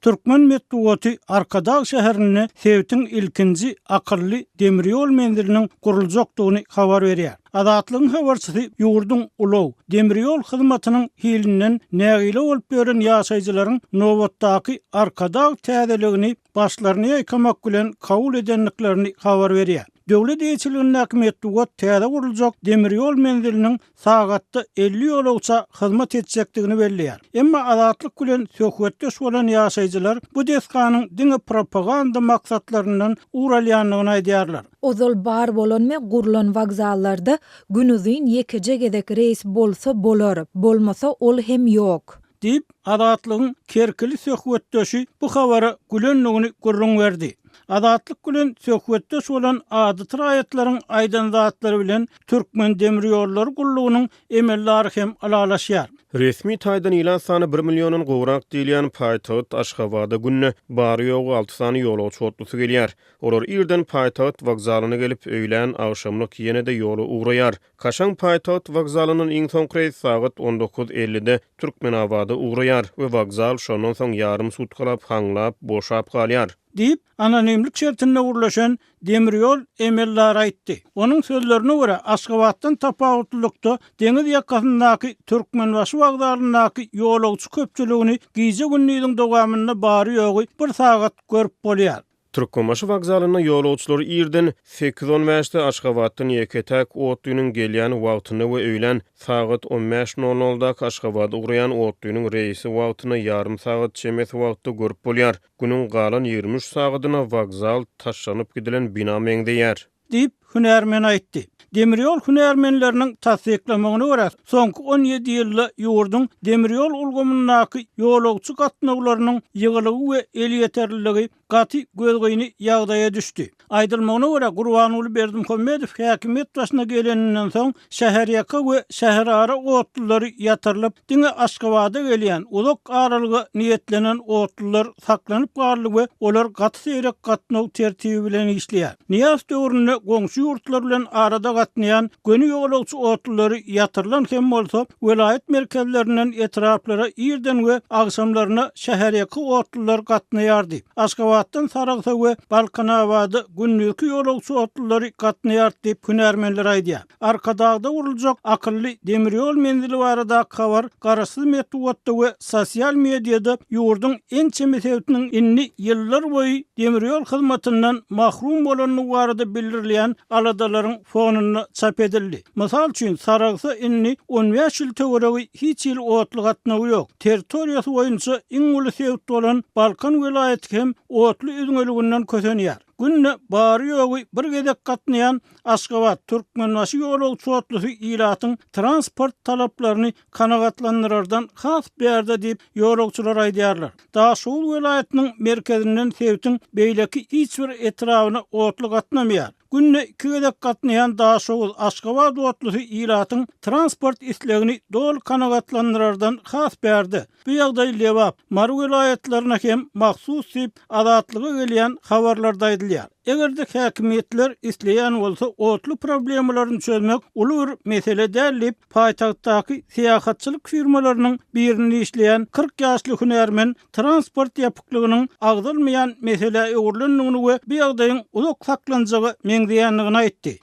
Türkmen metbugaty Arkadag şäherinde sebitiň ilkinji akylly demir ýol menziliniň guruljakdygyny habar berýär. Azatlygyň habarçysy ýurduň ulag, demir ýol hyzmatynyň hilinden nägile bolup ýören ýaşaýjylaryň nobatdaky Arkadag täzeligini başlaryny ýaýkamak bilen kabul edendiklerini habar berýär. Döwlet eýeçiligindäki metbugat täze guruljak demir ýol menziliniň sagatda 50 ýolagça hyzmat etjekdigini belleýär. Emma Azatlyk bilen söhbetdeş bolan ýaşaýjylar bu desganyň diňe propaganda maksatlaryndan ugur alýandygyny aýdýarlar. Ozal bar bolan we gurlan wokzallarda günuzyn ýekeje gezek reýs bolsa bolar, bolmasa ol hem ýok. Diýip, Azatlygyň kerkili söhbetdeşi bu habara gülendigini gürrüň berdi. Azatlyk bilen söhbetdeş bolan adaty raýatlaryň aýdan zatlary bilen Türkmendemirýollary gullugynyň emeldary hem ylalaşýar. Resmi taýdan ilat sany bir milliondan gowrak diýilýän paýtagt Aşgabada günde bary-ýogy alty sany ýolagçy otlusy gelýär. Olar irden paýtagt wokzalyna gelip, öýlän, agşamlyk ýene-de ýola ugraýar. Kaşaň paýtagt wokzalyndan iň soňky reýs sagat on dokuz ellide Türkmenabada ugraýar we wokzal şondan soň ýarym sutkalap haňlap, boşap galýar. Diýip, anonimlik şertinde gürleşen demirýol emeldary aýtdy. Onuň sözlerine görä, Aşgabatdan tapawutlylykda, deňiz ýakasyndaky Türkmenbaşy wokzalyndaky ýolagçy köpçüligini gije-gündiziň dowamynda bary-ýogy bir sagat görüp bolýar. Türkmenbaşy wokzalynda ýolagçylary irden sekiz on bäşde Aşgabatdan ýeke-täk otlynyň gelýän wagtynda we öýlän sagat on bäş nol noldaky Aşgabada ugraýan otlynyň reýsi wagtynda ýarym sagat çemesi wagtda görüp bolýar. Günüň galan 23 sagadyna wokzal taşlanyp gidilen bina meňzeýär. Diýip, hünärmen aýtdy. Demir ýol hünärmenleriniň tassyklamagyna görä, soňky 17 ýylda ýurduň demir ýol ulgamyndaky ýolagçy gatnawlarynyň ýygylygy we elýeterliligi gaty gözgyny ýagdaýa düşdi. Aýdylmagyna görä, Gurbanguly Berdimuhamedow häkimiýet başyna geleninden soň, şäherýaka we şäherara otlulary ýatyrylyp, diňe Aşgabada gelýän uzak aralyga niýetlenen otlular saklanyp galdy we olar gaty seýrek gatnaw tertibi bilen işleýär. Nyýazow döwründe goňşy ýurtlar bilen arada gatnaýan göni ýolagçy otlulary ýatyrylan hem bolsa, welaýat merkezlerinden etraplara irden we agşamlaryna şäherýaka otlular gatnaýardy. Aşgabatdan Saragsa we Balkanabada gündizki ýolagçy otlulary gatnaýardy diýip, hünärmenler aýdýar. Arkadagda guruljak akylly demir ýol menzili baradaky habar garaşsyz metbugatda we sosial mediada ýurduň ençeme sebitiniň indi ýyllar boýy demir ýol hyzmatyndan mahrum bolandygy barada bildirilýän aladalaryň fonunda çap edildi. Mysal üçin, Saragsa indi on bäş ýyl töweregi hiç hili otly gatnawy ýok. Territoriýasy boýunça iň uly sebit bolan Balkan welaýaty hem otly üzňeliginden kösenýär. Günde bary-ýogy bir gezek gatnaýan Aşgabat, Türkmenbaşy ýolagçy otlusy ilatyň transport talaplaryny kanagatlandyrardan has bärde diýip, ýolagçylar aýdýarlar. Daşoguz welaýatynyň merkezinden sebitiň beýleki hiç bir etrabyna otly gatnamaýar. Günde iki gezek gatnaýan Daşoguz, Aşgabat otlusy ilatyň transport islegini doly kanagatlandyrardan has bärde. Bu ýagdaý Lebap, Mary welaýatlaryna hem mahsus diýip, Azatlyga gelýän habarlarda aýdylýar. Eger-de häkimiýetler isleýän bolsa, otly problemalaryny çözmek uly bir mesele däl diýip, paýtagtdaky syýahatçylyk firmalarynyň birinde işleýän 40 ýaşly hünärmen transport ýapyklygynyň agzalmaýan meselä öwrülendigini we bu ýagdaýyň uzak saklanjaga meňzeýändigini aýtdy.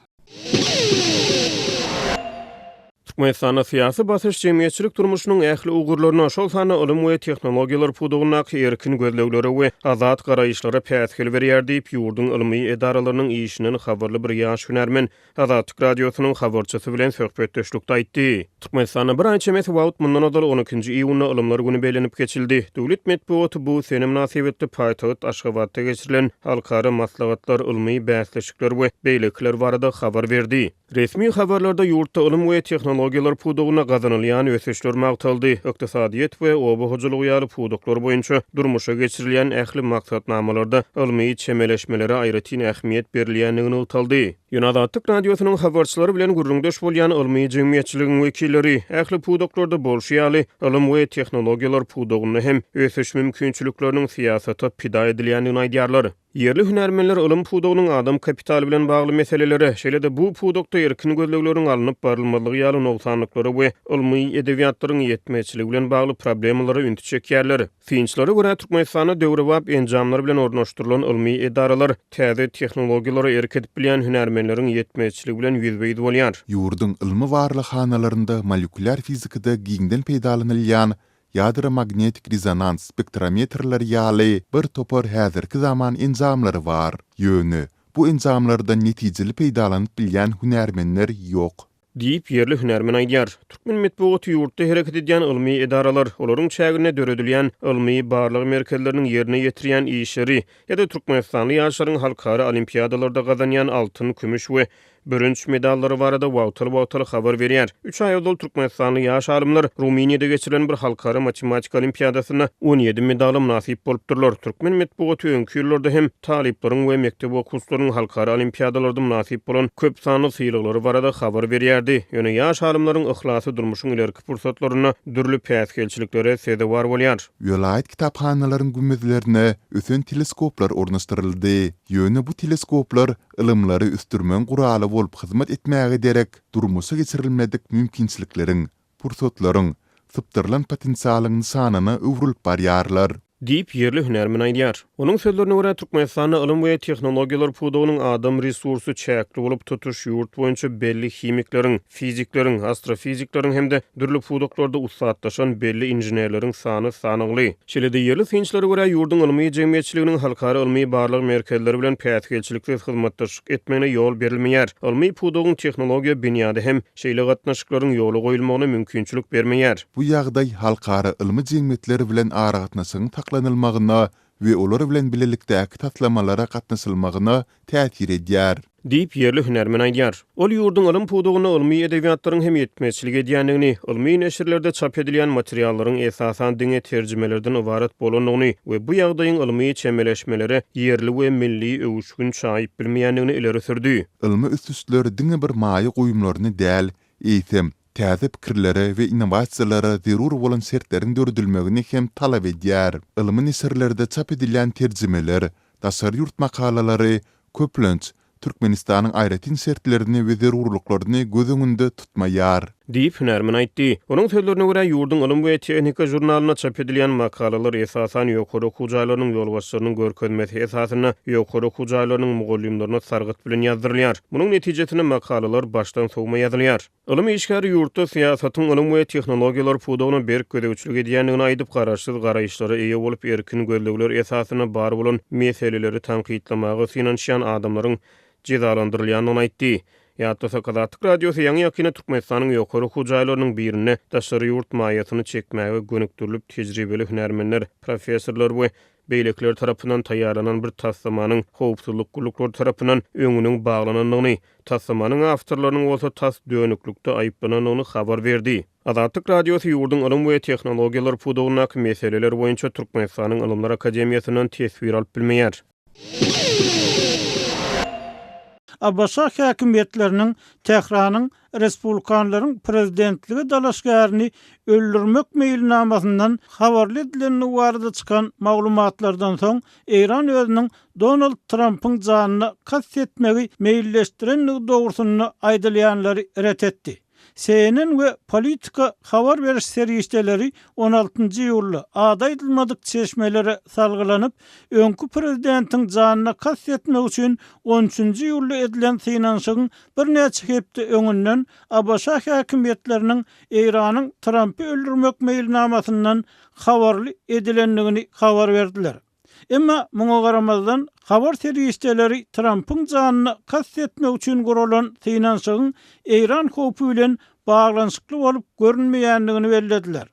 Türkmenistanda syýasy basyş jemgyýetçilik durmuşynyň ähli ugurlaryna, şol sanda ylym we tehnologiýalar pudagyndaky erkin gözleglere we azat garaýyşlara päsgel berýär diýip, ýurduň ylmy edaralarynyň işinden habarly bir ýaş hünärmen Azatlyk Radiosynyň habarçysy bilen söhbetdeşlikde aýtdy. Türkmenistanda bir aý çemesi wagt mundan ozal on ikinji iýunda Ylymlar güni bellenip geçildi. Döwlet metbugaty bu sene mynasybetli paýtagt Aşgabatda geçirilen halkara maslahatlar, ylmy bäsleşikler we beýlekiler barada habar berdi. Resmi habarlarda ýurtda ylym we tehnologiýalar pudagynda gazanylýan ösüşler magtaldy, ykdysadyýet we oba hojalygy ýaly pudaklar boýunça durmuşa geçirilýän ähli maksatnamalarda ylmy çemeleşmelere aýratyn ähmiýet berilýändigi nygtaldy. Ýöne Azatlyk Radiosynyň habarçylary bilen gürrüňdeş bolýan ylmy jemgyýetçiligiň wekilleri, ähli pudaklarda bolşy ýaly, ylym we tehnologiýalar pudagynda hem ösüş mümkinçilikleriniň syýasata pida edilýändigini aýdýarlar. Ýerli hünärmenler ylym pudagynyň adam kapitaly bilen bagly meselelere, şeýle-de bu pudakda erkin gözlegleriň alnyp barylmazlygy ýaly nogsanlyklara we ylmy edebiýatlaryň ýetmezçiligi bilen bagly problemalara ünsi çekýärler. Synçylara görä, Türkmenistanda döwrebap enjamlar bilen ornaşdyrylan ylmy edaralar täze tehnologiýalara erk edip bilýän hünärmenleriň ýetmezçiligi bilen ýüzbe-ýüz bolýar. Ýurduň ylmy barlaghanalarynda molekulýar fizikada giňden peýdalanylýan ýadro-magnetik rezonans spektrometrleri ýaly bir topar häzirki zaman enjamlary bar. Ýöne, bu enjamlardan netijeli peýdalanyp bilýän hünärmenler ýok. Diýip, ýerli hünärmen aýdýar. Türkmen metbugaty ýurtda hereket edýän ylmy edaralar, olaryň çäginde döredilýän ylmy-barlag merkezleriniň ýerine ýetirýän işleri ýa-da türkmenistanly ýaşlaryň halkara olimpiadalarda gazanýan altyn, kümüş we bürünç medallary barada wagtal-wagtal habar berýär. Üç aý ozal türkmenistanly ýaş alymlar Rumyniýada geçirilen bir halkara matematika olimpiadasynda 17 medala mynasyp bolupdyrlar. Türkmen metbugaty öňki ýyllarda hem talyplaryň we mekdep okuwçylarynyň halkara olimpiadalarda mynasyp bolan köp sanly sylaglary barada habar berýärdi. Ýöne ýaş alymlaryň yhlasy durmuşyň ilerki pursatlarynda dürli päsgelçiliklere sezewar bolýar. Welaýat kitaphanalaryň gümmezlerine ösen teleskoplar ornaşdyryldy. Ýöne bu teleskoplar ylymlary ösdürmegiň guraly bolup hyzmat etmäge derek, durmuşa geçirilmedik mümkinçilikleriň, pursatlaryň, sypdyrylan potensialyň nyşanyna öwrülip barýarlar. Diýip, ýerli hünärmen aýdýar. Onuň sözlerine görä, Türkmenistanda ylym we tehnologiýalar pudagynyň adam resursy çäkli bolup, tutuş ýurt boýunça belli himikleriň, fizikleriň, astrofizikleriň hem-de dürli pudaklarda ussatlaşan belli inženerleriň sany sanagly. Şeýle-de, ýerli synçylara görä, ýurduň ylmy jemgyýetçiliginiň halkara ylmy-barlag merkezleri bilen päsgelçiliksiz hyzmatdaşlyk etmegine ýol berilmeýär. Ylmy pudagyň tehnologiýa binýady hem şeýle gatnaşyklaryň ýola goýulmagyna mümkinçilik bermeýär. Bu ýagdaý halkara ylmy jemgyýetler bilen aragatnaşygyň saklanylmagyna we olar bilen bilelikdäki taslamalara gatnaşylmagyna täsir edýär. Diýip, ýerli hünärmen aýdýar. Ol ýurduň ylym pudagynda ylmy edebiýatlaryň hem ýetmezçilik edýändigini, ylmy neşirlerde çap edilýän materiallaryň esasan diňe terjimelerden ybarat bolandygyny we bu ýagdaýyň ylmy çemeleşmelere ýerli we milli öwüşgin çaýyp bilmeýändigini ileri sürdi. Ylmy ösüşler diňe bir maýa goýumlaryny däl, eýsem, täze pikirlere we innowasiýalara zerur bolan şertleriň döredilmegini hem talap edýär. Ylmy neşirlerde çap edilýän terjimeler, daşary ýurt makalalary, köplenç, Türkmenistanyň aýratyn şertlerini we zerurlyklaryny göz öňünde tutmaýar. Diýip, hünärmen aýtdy. Onuň sözlerine görä, ýurduň Ylym we tehnika žurnalynda çap edilýän makalalar esasan ýokary okuw jaýlarynyň ýolbaşçylarynyň görkezmesi esasynda ýokary okuw jaýlarynyň mugallymlaryna sargyt bilen ýazdyrylýar. Munuň netijesinde makalalar başdan sowma ýazylýar. Ylym işgäri ýurtda syýasatyň ylym we tehnologiýalar pudagyna berk gözegçilik edýändigini aýdyp, garaşsyz garaýyşlara eýe bolup, erkin gözlegler esasynda bar bolan meseleleri tankytlamaga synanyşýan adamlaryň jezalandyrylýandygyny aýtdy. Ýatlasak, Azatlyk Radiosy ýaňy-ýakynda Türkmenistanyň ýokary okuw jaýlarynyň birinde daşary ýurt maýasyny çekmäge gönükdirilip tejribeli hünärmenler, professorlar we beýlekiler tarapyndan taýýarlanan bir taslamanyň howpsuzlyk gulluklary tarapyndan öňüniň baglanandygyny, taslamanyň awtorlarynyň bolsa tas dönüklikde aýyplanandygyny habar berdi. Azatlyk Radiosy ýurduň ylym we tehnologiýalar pudagyndaky meseleler boýunça Türkmenistanyň Ylymlar akademiýasyndan teswir alyp bilmeýär. ABŞ häkimiýetleriniň Tähranyň respublikanlaryň prezidentlige dalaşgärini öldürmek meýilnamasyndan habarly edilendigi barada çykan maglumatlardan soň, Eýran özüniň Donald Trampyň janyna kast etmegi meýilleşdirendigi dogrusynda aýdylýanlary ret etdi. CNN we Politico habar beriş serişdeleri on altynjy iýulda, ady aýdylmadyk çeşmelere salgylanyp, öňki prezidentiň janyna kast etmek üçin on üçünji iýulda edilen synanyşygyň birnäçe hepde öňünden ABŞ häkimiýetleriniň Eýranyň Trampy öldürmek meýilnamasyndan habarly edilendigini habar berdiler. Emma muňa garamazdan, habar serişdeleri Trampyň janyna kast etmek üçin guralan synanyşygyň Eýran howpy bilen baglanyşykly bolup görünmeýändigini bellediler.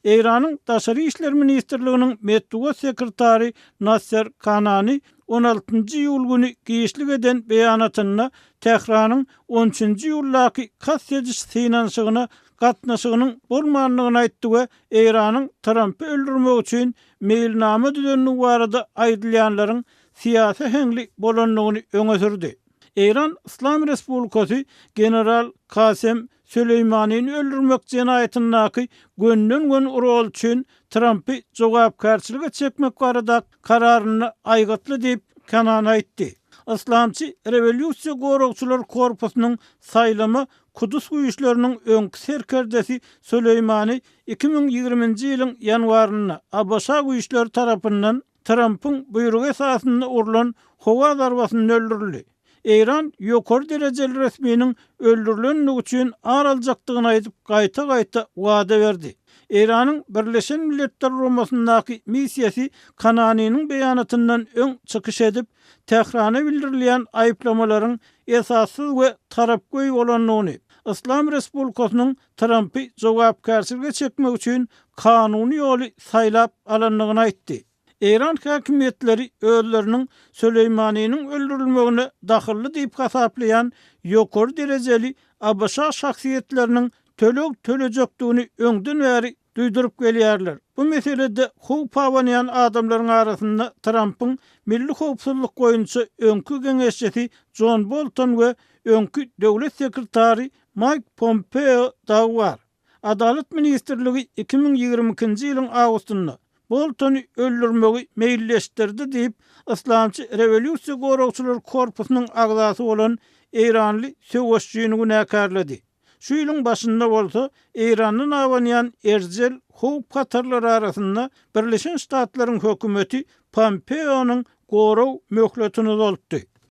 Eýranyň Daşary işler ministrliginiň metbugat sekretary Nasser Kanani on altynjy iýul güni giçlik eden beýanatynda Tähranyň on üçünji iýuldaky kast ediş synanyşygyna gatnaşygynyň bolmandygyny aýtdy we Eýranyň Trampy öldürmek üçin meýilnama düzendigi barada aýdylýanlaryň syýasy äheňli bolandygyny öňe sürdi. Eýran Yslam Respublikasy general Kasem Süleýmanini öldürmek jenaýatyndaky gönden-göni roly üçin Trampy jogapkärçilige çekmek barada kararynda aýgytly diýip, Kenany aýtdy. Yslamçy Rewolýusiýa goragçylar korpusynyň saýlama Kudus güýçleriniň öňki serkerdesi Süleýmany 2020-nji ýylyň ýanwarynda ABŞ güýçleri tarapyndan Trampyň buýrugy esasynda urlan howa zarbasynda öldürildi. Eýran ýokary derejeli resminiň öldürilendigi üçin ar aljakdygyny aýdyp, gaýta-gaýta wada berdi. Eýranyň Birleşen Milletler Guramasyndaky missiýasy Kananiniň beýanatyndan öň çykyş edip, Tährana bildirilýän aýyplamalaryň esassyz we tarapgöý bolandygyny, Yslam Respublikasynyň Trampy jogapkärçilige çekmek üçin kanuny ýoly saýlap alandygyny aýtdy. Eýran häkimiýetleri özleriniň Süleýmaniniň öldürilmegine dahylly diýip hasaplaýan ýokary derejeli ABŞ şahsyýetleriniň töleg tölejekdigini öňden bäri duýduryp gelýärler. Bu meselede howp abanýan adamlaryň arasynda Trampyň milli howpsuzlyk boýunça öňki geňeşçisi Jon Bolton we öňki döwlet sekretary Maýk Pompeo dagy bar. Adalat ministrligi 2022-nji ýylyň awgustynda Boltony öldürmegi meýilleşdirdi diýip, Yslamçy rewolýusiýa goragçylary korpusynyň agzasy bolan eýranly söweşijini günäkärledi. Şu ýylyň başynda bolsa, Eýrandan abanýan erjel howp-hatarlar arasynda Birleşen Ştatlaryň hökümeti Pompeonyň gorag möhletini uzaltdy.